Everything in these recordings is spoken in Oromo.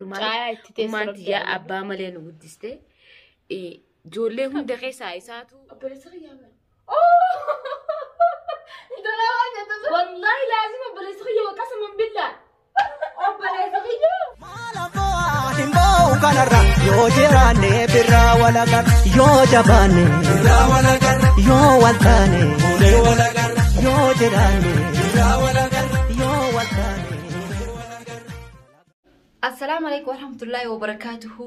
Caayaa itti teessoo Ummaan rabbi tiyyaa haa abbaa malee nu guddiste. Ijoollee hunda keessaa isaatu. Obboleessa kiyyaa bara. Intala waan jettu sun. Wallaahi laazima obboleessa kiyya waqasaman billaa. Obboleessa kiyya. Hin kanarra yoo jiraanne birraa walagarra yoo jabaanne yoo waltaane yoo jiraanne yoo waltaane. Assalaamu alaikum warahmatullahi wabarakatuhu.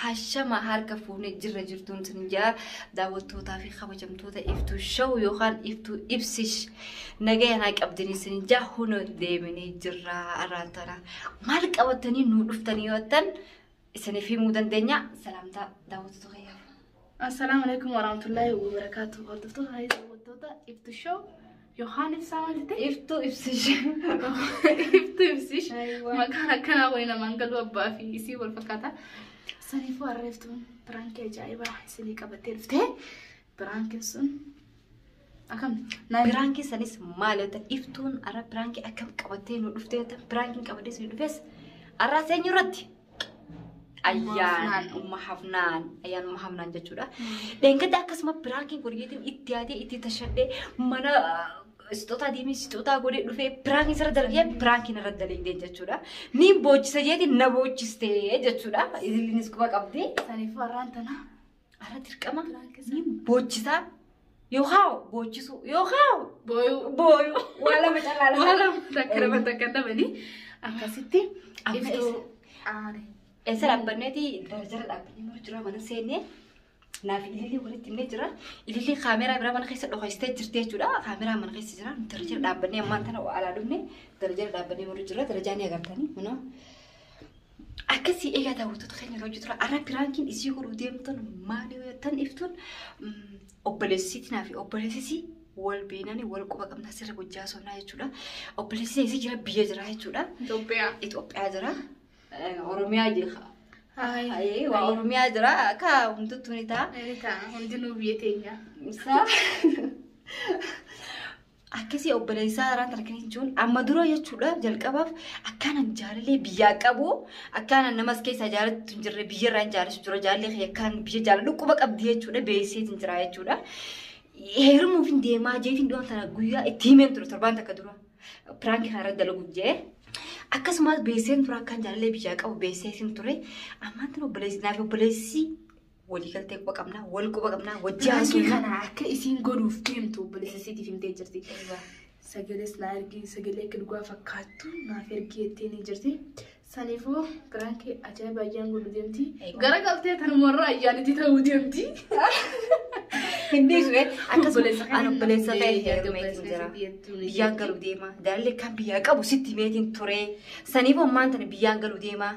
Hashama harka fuunee jirra jirtuun sin jaa daawwattootaa fi kabajamtoota Iftuu Show yookaan Iftuu Ibsish nagaya naa qabdanii sin jaa huno deeminee jirra arraan tana. Maal qabatanii nuu dhuftanii yoo jettan isiniif himuu dandeenya. Salaamtaa daawwattoota kiyyaaf. Assalaamu alaikum warahmatullahi wabarakatuh. Hordoftoota fi daawwattoota Iftu Show yookaan ibsaa maal jette? Iftuu Ibsish. Iftu Ibsish. Maqaan akkanaa wayii namaan galu abbaa fi isii wal fakkaata. Saniifuu har'a Iftuun piraankii ajaa'ibaa isinii qabattee dhuftee piraankiin sun akkam? Piraankii sanis maal yoo ta'e Iftuun arra piraankii akkam qabattee nu dhuftee yoo ta'e piraankiin qabattee isin dhufes arraa seenyu irratti ayyaan umma hafnaan ayyaan umma hafnaan jechuudha. Dheengadda akkasuma piraankiin godheetiin itti yaadee itti tashadhee mana sixootaa deemee sixootaa godhee dhufee piraankiin sirra dalagee piraankiin irra dalagdee jechuudha. Niin boochisa jeetiin na boochistee jechuudha. Ililliinis quba qabdi. Saniifuu har'aan tana Arra dirqama niin boochisaa yookaan boochisuu yookaan booyuu. booyuu waa lama callaa Waa lama takka lama takka dhabanii akkasitti Amma Iftuu aane. Eessa dhaabbanneeti darajara dhaabbannee mara jira mana seennee naaf ilillee walitti himnee jira. Ilillee kaameraa biraa mana keessa dhokaystee jirti jechuudha. Kaameraa mana keessa jira. Darajara dhaabbannee ammaan tana alaa dhufne darajara dhaabbannee mara jira. Darajaa ni agartanii kunoo. Akkasii egaa daawwattoota keenya yeroo tura. Arra piraankiin isii godhuu deemtan maali yoo jettan Iftuun obboleessiitii fi obboleessisii wal beenanii wal quba qabnaa sirra gojjaa soonaa jechuudha. Obboleessisii isii jira biyya jira jechuudha. Itoophiyaa. Itoophiyaa jira. Oromiyaa jira. Hayi. Waa Oromiyaa jira. Akka hunduttuu ni ta'a. Ni ta'a hundinuu biyya teenya. Isaa akkasii obboleessaa irraan tarkanii jechuun amma dura jechuudha jalqabaaf akkaanan jaalalee biyyaa qabu akkaanan namas keessaa jaalattu hin jirre biyya irraa hin jaalatu jira jaalallee kiyya akkaan biyya jaaladhu quba qabdi jechuudha beeksiseetiin jira jechuudha. Heerumuuf hin deemaa jeetiin dhiyoon tana guyyaa itti himeen ture torbaan takka dura piraankii kana irratti dalaguuf jee. Akkasumas beeksiseen ture akkaan jaalallee biyyaa qabu beeksiseetiin ture ammaan tana obboleessi naaf obboleessi waliigaltee quba qabnaa wal quba qabnaa wajji Piraankii haasofna. kana akka isiin godhuuf deemtu obboleessa isiitiif himtee jirti. Sagalees naa ergi sagalee akka dhugaa fakkaattu naaf ergi jettee ni jirti. Saniifuu piraankii ajaa'iba ayyaan godhu deemti. Gara galtee tanumarraa ayyaanitti ta'uu deemti. Hin dhiisu akkasuma Obboleessa an obboleessa kana ta'e hin heerumeetiin jira. obboleessa Biyyaan galuu deema. Jaalallee kan biyyaa qabu sitti meetiin ture. Saniif ammaan tana biyyaan galuu deema.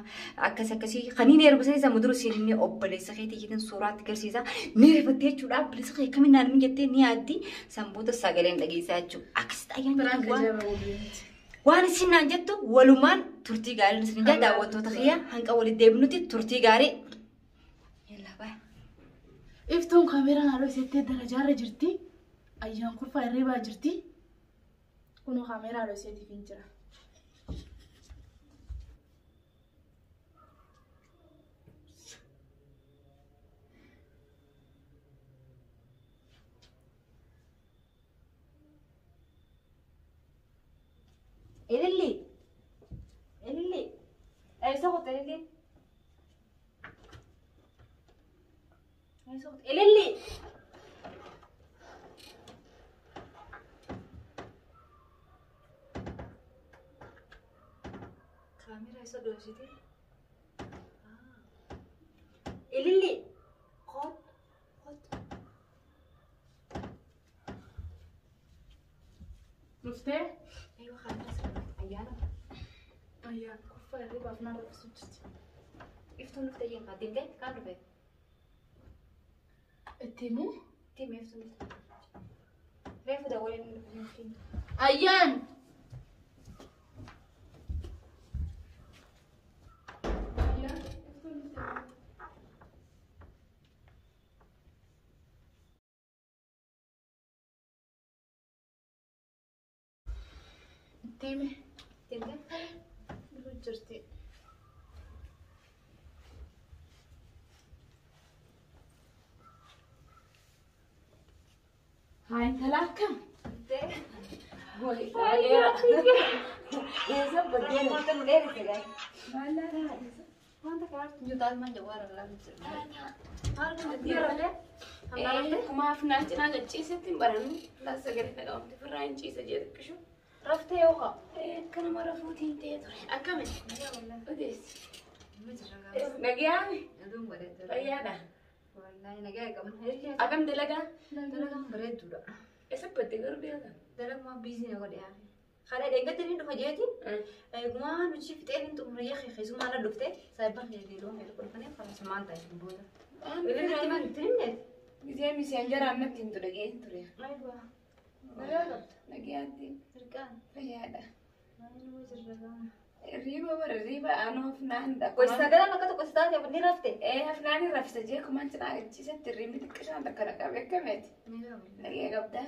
Akkas akkasii kaniin heerumu sanis amma dura siin inni obboleessa keetii jeetiin suuraatti agarsiisa. Ni rifattee jechuudha. Obboleessa kee akkamiin naan jettee ni yaaddi. San booda sagaleen dhageessaa jechuudha. Akkasitti ayyaan Piraankii waan ajaa'iba godhu deemti. waan isin naan jettu walumaan turtii gaarii isin jaa daawwattoota kiyya hanqa walitti deebinutti turtii gaarii. Yallaa baay'ee. Iftuun kaameraan halluu isittee darajaarra jirti. Ayyaan kurfaa hirribaa jirti. Kunoo kaameraa halluu isiitiif hin jira. Ililli. Ililli. Eessa qotte ililli? Eessa qotte? Ililli. Kaameraa isa dhoosite. Ililli. Qot. Qot. Dhuftee? Eeyyuu kaameraa isa ayyaana. Ayyaan kurfaa hirribaaf naan raffisuu jirti. Iftuun dhufte jeen kaatee kaan dhufe. Itti himuu? Itti himee iftuun dhufte. Reefu daawwaleen dhufe. Ayyaan! Ayyaan, iftuun dhufte. Itti hime. Deemtee? Dhufuu jirti. Haa intala akkam? Kumaaf naan cinaa gachiisetti hin barannu. Laasa gadi dhaqamte firraa hin ciisa jee xiqqishu. Raftee yoo haa. Akka nama rafuutiin ta'ee ture. Akkami? Odeessi. Nagayaami? Fayyaadha. Akkam dalagaa? Eessa baddee garuu beekaa? Dalagumaa biizii na godhe yaa. Kana dheengatti ni dhufa jeeti. Eegumaa nuti fixee ni xumuree keessumaa na dhufte saayiban keetii loon hedduu dhufanii akkasumaan ta'e booda. Itti man itti himne. Gisee miseen jaraan natti hin ture ga'een ture. Aywa. Nagaa qabda. Nagayaatti. Sirqaan. Fayyaadha. Riiba bara riiba anuu hafnaan Qoyisa sagalaan akka tokko si taate ni rafte. Ee hafnaan hin rafsa jee kumaan cinaa gachiisetti riibni xiqqishaan takka na qabe akkameeti. Nagaya qabdaa.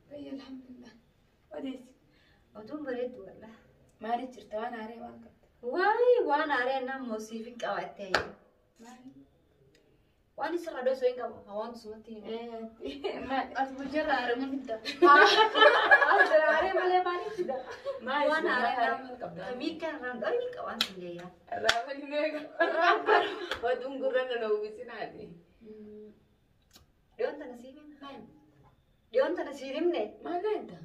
Fayya alhamdulillah. Odeessi. Oduun bareeddu wallah. Maaliif jirta waan haaree waan qabda? Waayee waan haaree annaa moosiif hin qabatte. Maali? Waan isirra dhoosoo hin qabu. Hawaan sumatti hin. Maali? As bulcharra haarama fidda. Haaree malee maaliif fida? Maali? Waan haaree maal qabda? Miikkaan irraan dhoorni qabaan sin jayyaa. Raafali meeqa? Oduun gurra na uwwisinaati. Dhiyoon tana siif himne. Dhiyoon tana siif himne. Maal laanta?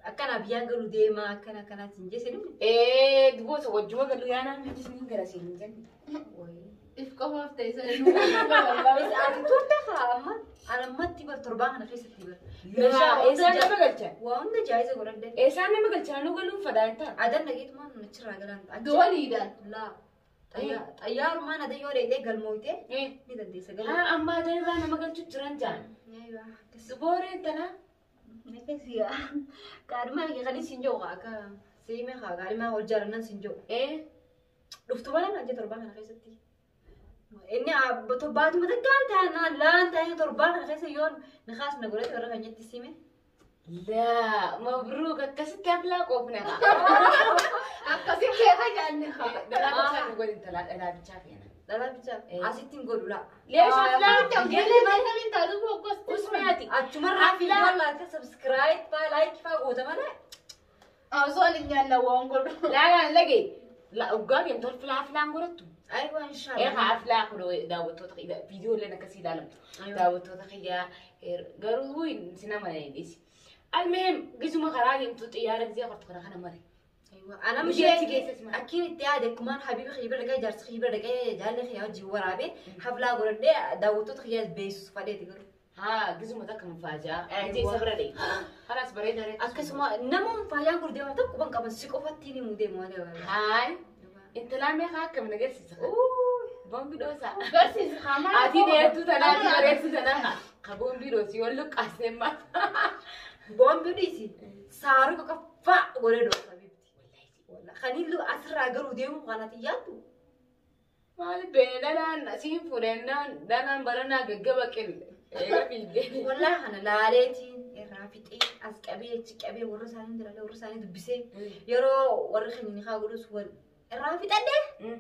Akkana biyyaan galu deema akkana akkanaatiin jee siin himne. Ee duboota wajjuma galu yaanaan hajjisni gara siin hin jenne. If qofaaf ta'e sana Isa ati turte haa amma ani ammatti bar torbaan kana keessatti bar. Eessaan nama galcha? Waa hunda jaayiza godhadhe. Eessaan nama galcha? Nu galuun fadaan ta'a. Adan dhageetumaan achirraa galaan. Dooniidhaan. Laa. Xayyaarumaan adan yoo dheedhee galmooyte ni dandeessa galuu. Haa amma adan irraa nama galchu jiran jaan. Dubooreen tanaa. Kaadhimaa kan isin jiru akka siime haa kaadhimaa wal jaalannan sin jiru. Dhuftu malee naan jee torbaan kana keessatti. Inni baatuma takkaan ta'an laan ta'an torbaan kana keessa yoon nikaas na godhate warra keenyatti sime. Laa mabruuk akkasitti haflaa qoofne haa. Akkasitti keessa nyaanne haa. Dhalaa bichaa nu godhin talaa dhalaa bichaa feena. Dhalaa bichaa asitti hin godhu laa. Leesha haflaa. Ijoollee baay'ee taatu boqqosti. Usmiyaati. Achumarraa fi waan subscribe faa like faa goota malee. Osoo ani nyaanna waan godhu. Laalaan lagee. Dhugaa deemtu haflaa haflaan godhattu. Aywa Eegaa inshallah. haflaa kun daawwattoota viidiyooleen akkasii ilaalamtu. Daawwattoota kiyyaa garuu si nama dhiisi. Almuhim gisuma karaa deemtu xiyyaara gisee qortu kana kana mare. Ana Biyya mishee keessas mara. akkiin itti yaade akkumaan habiibi kiyya bira dhaqee jaarsi kiyya bira dhaqee jaalli kiyya wajjin waraabee haflaa godhadhee daawwattoota kiyya beeksisuuf fadheeti garuu. Haa gisuma takka mufaajaa. Gisee isa bira dhaqee. Kalaas bareedaa reetu. Akkasuma nama faayaan gurguree waan tokko ban qaban si qofatti ni mudee malee. Haay. Intalaa meeqa akkam na garsiisa? Boombi dhoosaa. Garsiisa haa maal. Ati dheertuu tanaa ati bareedduu tanaa. Ka boombi dhoosii wal luqqaasee maata. Boombi dhiisi saaruu qofa godhee dhoosa bifti. Kanillu asirraa garuu deemu kanatti yaaddu. Maal bee dhalaan siin fuudhennaan dhalaan baranaa gaggaba qille. Eega fiigee. Wallaa kana laaleetiin irraa fixee as qabee achi qabee warra isaanii jiralee warra isaanii dubbisee yeroo warri keenya ni haa godhus wal irraa fixadhee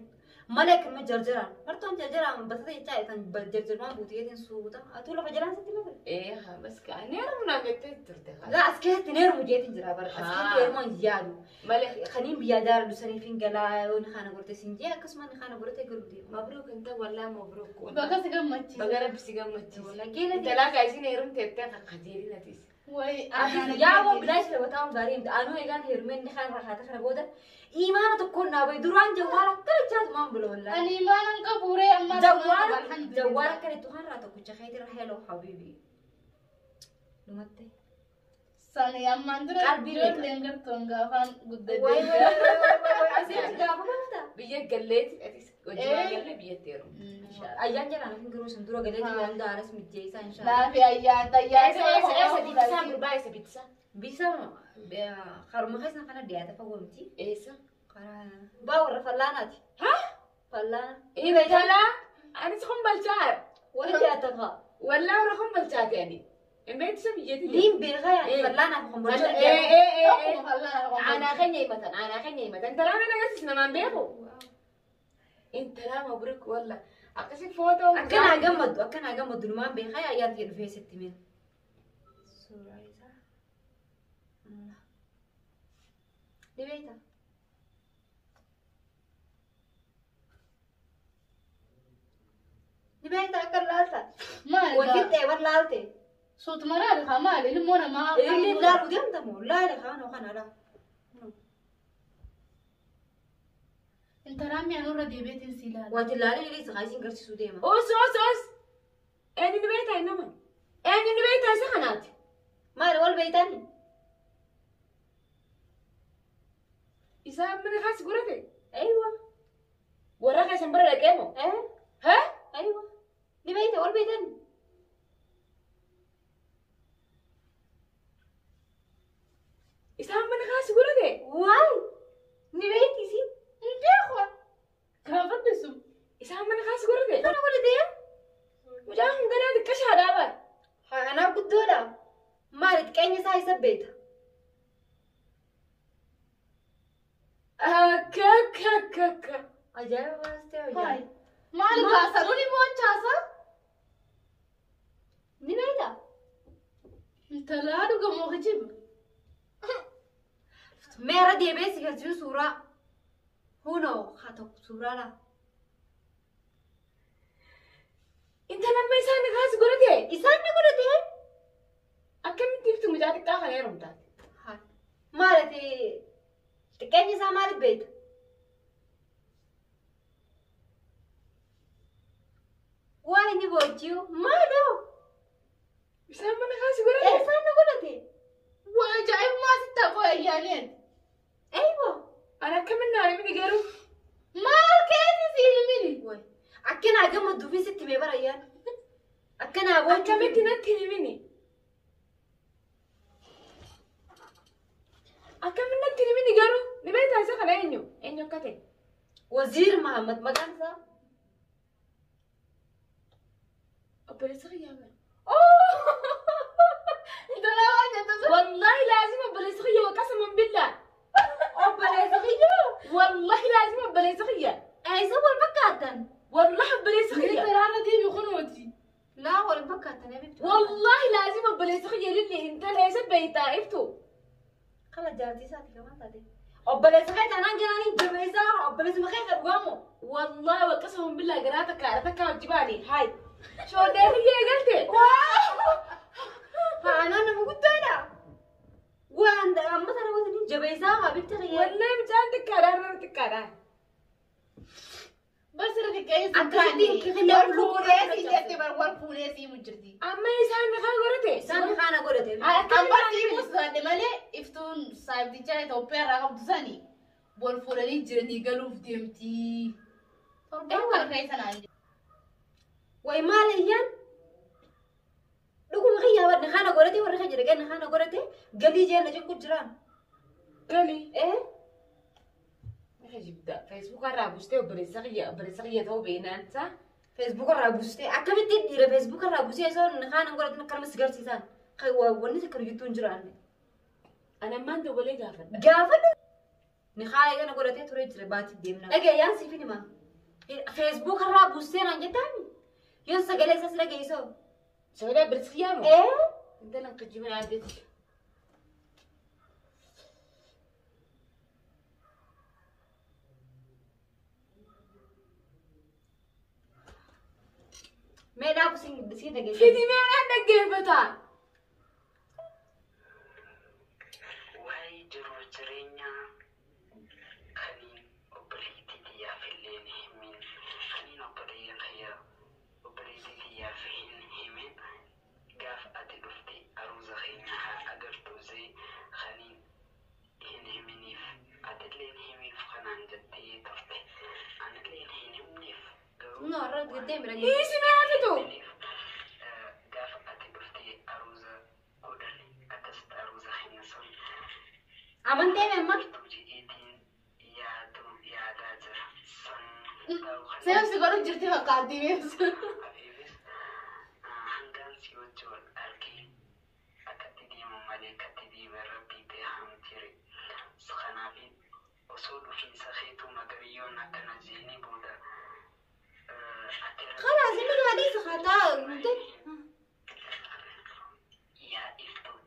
malee akkuma jarjaraan martoon jarjaraan basata jechaa kan jarjarmaan buuteetiin suuta atuu lafa jalaan sitti malee. Ee haa bas kaa ni heerumnaan jettee turte haa. Gaa as keessatti ni heerumu jeetiin jira bara as keessatti heerumuu hin yaadu. Malee. Kaniin biyyaa jaaladhu saniif hin galaa yoo ni kaana godhate siin jee akkasuma ni kaana godhate garuu deema. Mabruuk inta wallaa mabruuk. Bakka si gammachiisa. Baga rabbi si gammachiise. Wallaa Intalaa kaa isin heerumte jettee kakkajeelin atis. Wayi Yaa boo bilaash lafa gaarii miti anuu egaan heerumee inni kaan rahaata kana booda imaana tokkoon naa bahe duraan jawwaara akkana jaatu maan bula wallaahi. Ani imaanan qabuuree ammaa Jawwaara jawwaara akkana itti kaan raa tokkicha keetirra hello habibi. Dhumatte. Sani ammaan dura Qalbii meeqa? ijoolleen gartoon gaafaan Wayi guddatee. wayi wayi asitti gaafa gaafta. Biyya galleeti atis hojii gallee biyyatti heerumte. Ayyaan jalaan hafin garuu sun dura galeetii waan gaaras mijjeessaa inshallah. Laafi ayyaan xayyaa Eessa eessa eessa bittisaa gurbaa eessa bittisaa? Bisa karuma keessa kana dhiyaate fagoo miti. Eessa? Karaa baa warra fallaanaati. Haa? Fallaana. Intalaa anis kun balchaa. Warra dhiyaatan haa. Wallaa warra kun balchaate ani. Hin beeksisa biyyatti. Niin beekaa yaani fallaanaaf kan Ee bolchaa. ee ee. Akkuma fal'aana Aanaa keenya himatan aanaa keenya himatan. Intalaa mana agarsiis namaan beeku. Intalaa mabruuk walla. Akkasi footoo. Akkanaa gammaddu akkanaa gammaddu numaan beekaa ayyaanti dhufee sitti mira. Suuraa isaa. Ni beektaa? Ni beektaa akka laalta? Maali? Wal fixxee war laalte. Suutuma laali haa maali? Ilmoo namaa. Ilmi laalu deemta moo laali haa noo kana laa. Intalaa mi'a nurra deebiitiin si ilaala. Wanti laalin illee isa kaasiin garsiisuu deema. Os os os. Eenyu ni beektaa inni nama? Eenyu ni beektaa isa kanaati? Maali wal beeytani? Isaan mana kaas godhate? Aywa. Warra keessan bira dhaqee moo? Eh? Haa? Aywa. Ni beeyta wal beeytani? Isaan mana kaas godhate? Waay. Ni beeyti isin? Hin beeku. Gaafadhu sun. Isaan mana kaas godhate? Kana godhate? Mucaan kun ganaa xiqqashaadhaa bara. Haa anaaf guddoodha. Maali xiqqeenya isaa isa beeyta? Akka akka akka akka. Ajaa'iba baastee Hayi. ajaa'iba. Maali kaasa? Nuni mo'achaasa? Ni beeyta? Intalaa dhugamoo kijiba. Meera deebi'ee si garsiisu suuraa. Hunoo haa tokko suuraa laa. Intala amma isaan kaas godhate? Isaan ni godhate? Akkamitti ibsu mucaa xiqqaa kana heerumtaate? Haa. Maali ati xiqqeenya isaa maaliif beeyta? Waan inni booji'u maaloo? Isaan mana kaas godhate? Isaan ni godhate? Waa ajaa'ibummaa sitti hafoo ayyaaneen. Aywa. Ani akkamiin naan himini garuu? Maal keessi si himini? Way. Akkanaa gammadduufin sitti himee bara ayyaan. Akkanaa booji'u. Akkamitti natti hin himini? Akkamiin natti hin himini garuu? Ni beektaa isa kana eenyu? Eenyu akka ta'e? Waziir Mahammad maqaan isaa. Obboleessa kiyyaa bara. Intalaa waan jettu sun. Wallaahi laazima obboleessa kiyya waqasaman billaa. Obboleessa kiyyaa. Wallaahi laazima obboleessa kiyya. Isa wal fakkaatan. Wallaahi obboleessa kiyya. Intalaa irra deebi kunuuti. Laa wal fakkaatan abibti. Wallaahi laazima obboleessa kiyya lilli intala isa beektaa ibtu. Kala jaartii isaati kamaan taate. Obboleessa kee taanaan jiraanii jabeessaa obboleessuma kee kan dhugaamu. Wallaahi waqasaman billaa garaa takka haadha takka hojii baani. Hayi. Shoodee kiyya eegalte. Haanaan nama guddaadha. Waan amma sana waliin jabeessaa habibti kiyya. Wallaahi mucaan xiqqaadha har'a xiqqaadha. Basirri xiqqeessi Akkasitti kifillee Wal fuudhee si jette bar wal fuudhee si mujjirti. Amma isaan meeqa godhate? Isaan kaana godhate. Amma siimus taate malee iftuun saayibtichaa Itoophiyaa irraa qabdu sani wal fuudhanii jiranii galuuf deemti. Torbaan kana keessa naan jedhe. Way maal iyyaan? Dhuguma kiyyaa badne kaana godhate warri kan jedhe ganna kaana godhate galii jeenna cinqu jiraan. Gali. Eh? Jibda. Facebook irraa buustee obboleessa kiyya obboleessa kiyya ta'uu beeknaan isaa. Facebook irraa buustee akkamitti dhiira Facebook irraa buusee osoo kaana godhatin akkanuma si garsiisan. Wanni takka jettuu hin jiraanne. Ani ammaan dabalee gaafadha. Gaafadhu. Ni haala gana godhatee turee jira baatii deemna. Dhagayaan siif hima. Facebook irraa buustee naan jettaami. Yoo sagalee isaas dhageessoo. Sagalee obboleessa kiyyaa moo? Eh? Intala kijibin addeeti. Mee dhaabu siin dhageessoo. Fidi meeqaan dhaggeeffata? Waa'ee jiruu jireenyaa kaniin obboleettii xiyyaaf illee hin himin kaniin obboleeyyan kiyya obboleettii xiyyaaf hin himin gaaf ati dhufte aruuza keenya haa agartuusee kaniin hin himiniif atillee hin himiif kanaan jettee turte anillee hin himneef garuu No, irra deemi dhageessoo. Hiisi mee hafitu? Gaafa ati dhufte aruuza godhani akkasitti aruuza keenya sun Amantee amma? Yaadaa jira. San Seemsi godhu jirti fakkaatti beeksu. Abeebis hangaan si wajji wal argee akkatti deemu malee akkatti deeme rabbii beekamtire. Kanaaf osoo dhufiinsa keetuu magariyyoon akkana jeenii booda خلاص اللي هذه خطا. Yaa iftuu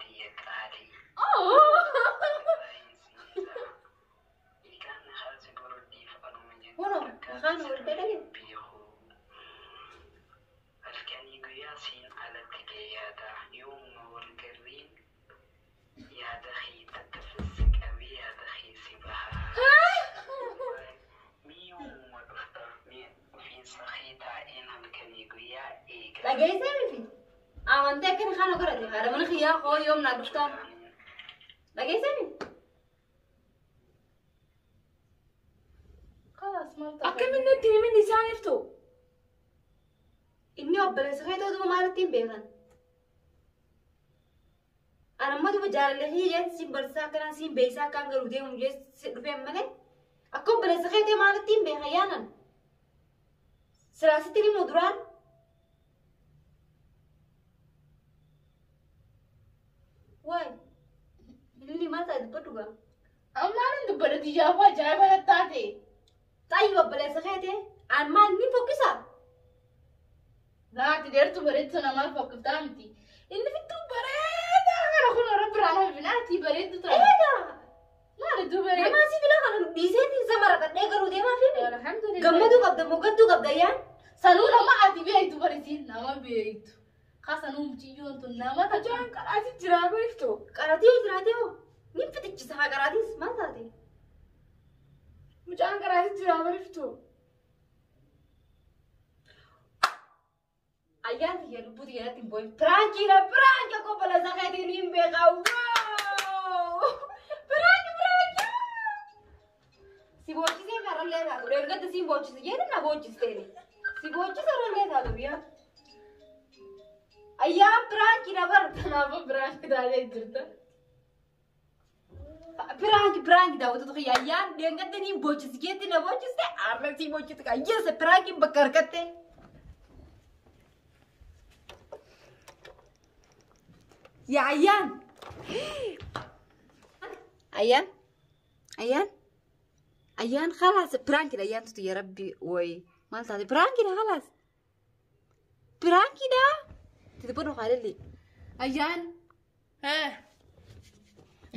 Kaan wal dalage. Beeku. Halkanii guyyaa siin alatti gee yaada yoomuma wal garriin yaada kee takka fissiqabee yaada kee si bahaa. Mee yoomuma dhufta mee ofiinsa kee taa'een halkanii guyyaa eega. Dhageessee miti. Amantee akkana kana godhate haadha mana kiyyaa koo yoom naa dhuftaan. Dhageessee miti. Kalaas maal ta'a? Akkamiin natti himin isaaniif ta'u? Inni obboleessa kee ta'uu duuba maalitti hin beekan? Ani amma duuba jaalallee kiyya jeetti siin barsiisaa akkanaa siin beeksisaa akkaan garuu deemu jeetti dhufeen malee akka obboleessa kee ta'e maalitti hin beekan yaanan? Silaasitti ni duraan. Waay, ililli maal ta'a dubbadhu gaa? Ammaan hin dubbadhu xiyyaafuu ajaa'iba natti taate. Xayyi obboleessa kee ta'e ani maal ni fokkisaa? Laati dheertuu bareedduu namaaf fokkiftaa miti. Inni fittuu bareedaa kana kun warra biraan hafinaati bareeddu ture. Eegaa! Maali duu bareedu? Namaa si bila kana dhiiseetiin isa maratadhee garuu deemaa fi Alhamdulillah. gammaduu qabda moggadduu qabda yaan. Sanuu nama ati beektu barisiin nama beektu. Kasanuu mucayyoon tun nama Mucaan qaraati jiraa beektu. Qaratii yoo jiraate hoo ni fitichisa haa qaraatiis maal taate? Mucaan qaraati jiraa beektu. Ayyaan tiyya lubbuu tiyya natti hin boo'in. Piraankiidha piraanki akka obboleessa keetiin hin beekaa. Wow! Piraanki piraanki! Si boochisee karallee taatu deeggadda siin boochise jeetin na boochisteeni. Si boochise karallee taatu biyya. Ayyaan piraankiidha bar. Kanaafuu biraan taatee jirta. Piraanki piraanki daawwattoota kiyya ayyaan deeggadda niin boochise jeetti na boochiste arra si boochiste kaa yeesa piraankiin bakka argatte. Yaa ayyaan. Ayyaan. Ayyaan. Ayyaan خلاص piraankiidha ayyaan tutu yaa rabbi wayi maal taate piraankiidha خلاص piraankiidha. Titibbadhu haalilli. Ayyaan.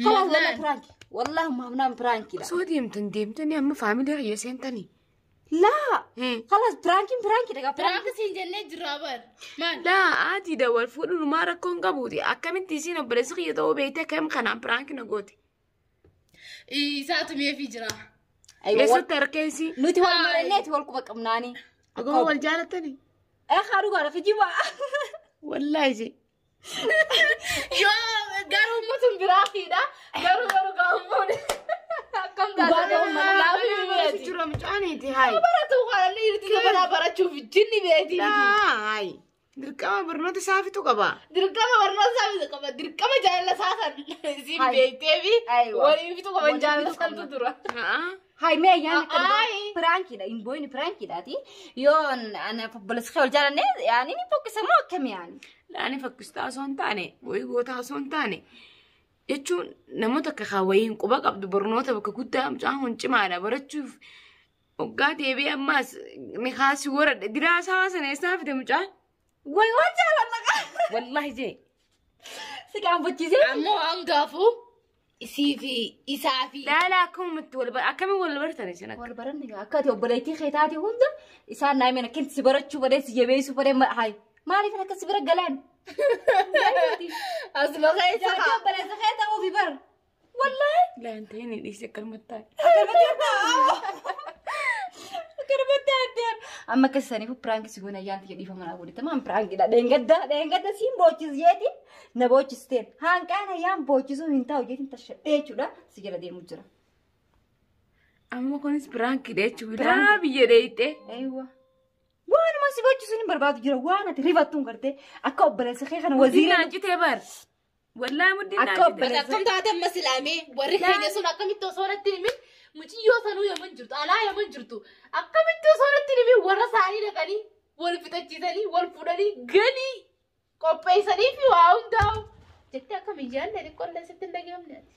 خلاص والله piraanki والله ما بنام piraankiidha. Soo deemtan deemtanii amma faamilii kiyya seentanii. لا خلاص piraankiin piraankiidha gaa Piraanki siin jennee jirraa bar. Maal? Laa aatiidha wal fuudhuun maa rakkoon qabuuti. Akkamitti isiin obboleessa kiyya ta'uu beekte akkam kanaan piraanki na goote. Isaatu meefii jira. Aywa Eessatti harkeessi? nuti wal maranneeti wal quba qabnaani. Dhuguma wal jaalattanii? Ee haa dhugaadha kijiba. Wallaahi je. Yoo garuu mutum biraafiidha. Garuu garuu gaammoon. Akkam Dhugaa ta'uu taate laafii beeti. Jira mucaaniiti hayi. Baratu waan irti dabalaa barachuuf jinni beeti. Laa hayi. Dirqama barnoota isaafitu qaba. Dirqama barnoota isaa qaba. Dirqama jaalala isaa san isiin Hai. beektee fi Aywa. waliin fitu qaban Waliin jaalala fitu santu dura. Hai mee ayyaan akka Ai. piraankiidha hin boo'in piraankiidhaati. Yoo ana obboleessa kee wal jaalanne yaani ni fokkisamoo akkami yaani. Laani fakkistaa osoo hin taane, wayii gootaa osoo hin taane. Jechuun namoota akka kaawwayiin quba qabdu barnoota bakka guddaa mucaan kun cimaadha barachuuf waggaa deebi'ee ammaas ni kaasii waradhe diraasaa sana eessaa fide mucaan. Way waan jaalanna gaa. Wallaahi jee. Si qaanfachiisee. Ammoo hangaafuu isii fi isaa fi. Laala akkamumatti wal bar akkamiin wal bartan isin akka? Wal baranne gaa akka ati obboleettii kee taate hunda isaan naa himeen akkanatti si barachuu baree si jabeessuu baree hayi maaliif akka si bira galaan? Asuma keessa Jaartii obboleessa kee ta'uufi bar. Wallaahi. Laan ta'ee ni dhiise akkanumatti taa'e. Akkanumatti addaan. Amma akkas saniif piraanki si goona ayyaan tiyya dhiifama naa godhite maan piraankiidha. Dheengadda dheengadda siin boochis jeeti na boochisteen hanqaan ayyaan boochisuu hin taa'u jeetiin tashadhee jechuudha si jala deemu jira. Amma kunis piraankiidha jechuudha. Laa biyya dheeyite. Eeywa. Waanuma si boochisuu hin barbaadu jira waan ati rifattuun gartee akka obboleessa kee kana waziira Muddiin citee bar. Wallaahi muddiin Akka naa cite. obboleessa- Akkam taate amma silaamee warri keenya sun akkamitti osoo natti himin muciyyoo sanuu yaman jirtu alaa yaman jirtu akkamitti osoo natti himin warra isaanii dhaqanii wal fixachiisanii wal fuudhanii galii qopheessanii fi waa hundaa'u jettee akkam iyyaan xiqqoollee sitti hin dhaga'amne ati.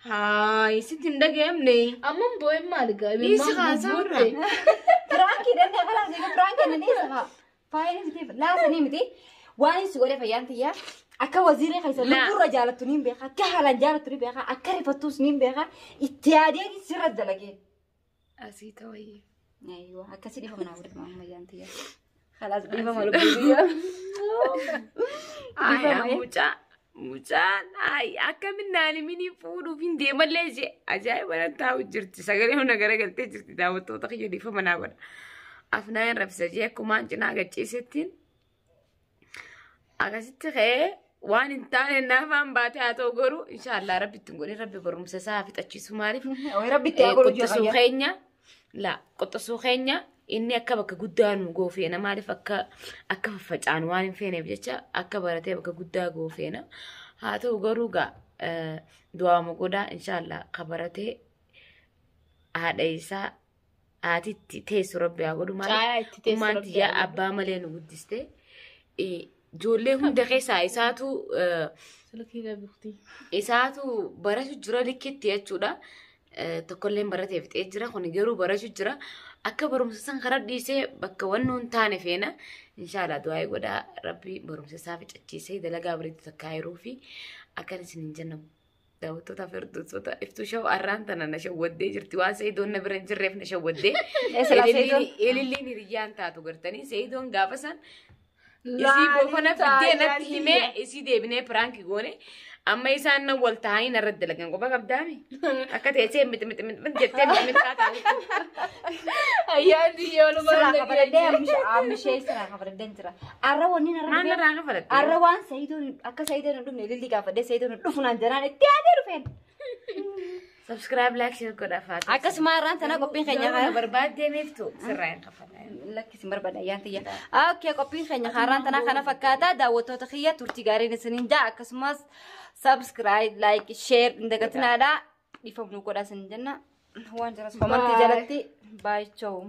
Haa sitti hin dhaga'amne. Amma boo'in maal gaa? Dhiisi haasaa irraa. Piraanki danda'a kalaas egaa piraanki na dhiisa haa. Faayidaan miti laasanii miti waan si godhe fayyaan tiyyaa akka waziirri keessa Laa. lubbuurra jaalattu niin beeka akka haalaan jaalattu ni beeka akka rifattus niin beeka itti yaadee sirra dalagee. Asii ta'ayyee. Aywa akkasii dhiifama naa godhama ammayyaan tiyya. Khalaas dhiifama lubbuu tiyya. Aayaa mucaa mucaan akkamiin naalimini fuudhuuf hin deemallee jee ajaa'iba nan taa'u jirti sagalee hunda garagaltee jirti daawwattoota kiyya dhiifama naa godha. Afnaan rabsa jee akkumaan cinaa gachiisettiin akkasitti ka'ee waan hin taane naafaan baatee haa ta'u garuu inshaallah rabbi ittiin godhin rabbi barumsa isaa fixachiisu maaliif Rabbi itti haa godhu qoxisuu keenya la qoxisuu keenya inni akka bakka guddaa nu goofeena maaliif akka akka faffacaanu waan hin feeneef jecha akka baratee bakka guddaa goofeena haa ta'u garuu gaa du'aama godhaa inshaallah ka baratee haadha isaa haatitti teessu rabbi haa godhu Caayaa itti teessu ummaan rabbi tiyyaa haa godhu. abbaa malee nu guddiste ijoollee hunda keessaa isaatu Silkii qabdi. isaatu baratu jira likkitti jechuudha. Tokkolleen baratee fixee jira kun garuu baratu jira. Akka barumsa san karaa dhiisee bakka wanni hin taane feena. Inshaallah du'aa godhaa rabbi barumsa isaa ficachiisee dalagaa bareedu takka yeroo fi akkan isin hin jenna daawwattoota fi hordoftoota iftuu shaww arraan tana na shawwaddee jirti waan Sa'idoon na bira hin jirreef na shawwaddee. Eessa Sa'idoon? Ililliin hiriyyaan taatu gartanii Sa'idoon gaafa san isii bofana fiddee natti himee isii deebinee piraanki goone amma isaan nan wal ta'anii narra dalagan qofa qabdaami akka teessee miti miti miti jettee miti miti taatu. Ayyaan yoo Siraa kafaladhee ammishee siraa kafaladhee jira. Arra wanni narra Maal dhufee narraa kafalatte? arra waan Sa'idoon akka Sa'idoon hin dhufne ililli gaafadhee Sa'idoon hin dhufu naan jedhaan itti yaadee dhufeen. Subscribe like share godhaa faatu. Akkasuma har'aan tana qophiin keenya Kana barbaaddee meeftu sirraa hin kafalaa. Lakkisi barbaada ayyaan tiyya. Okay qophiin keenya har'aan tana kana fakkaata daawwattoota kiyya turtii gaariin isiniin jaa akkasumas subscribe like share hin dagatinaadha dhiifamnu godhaa isin jenna waan jiras komantii jalatti baay'ee.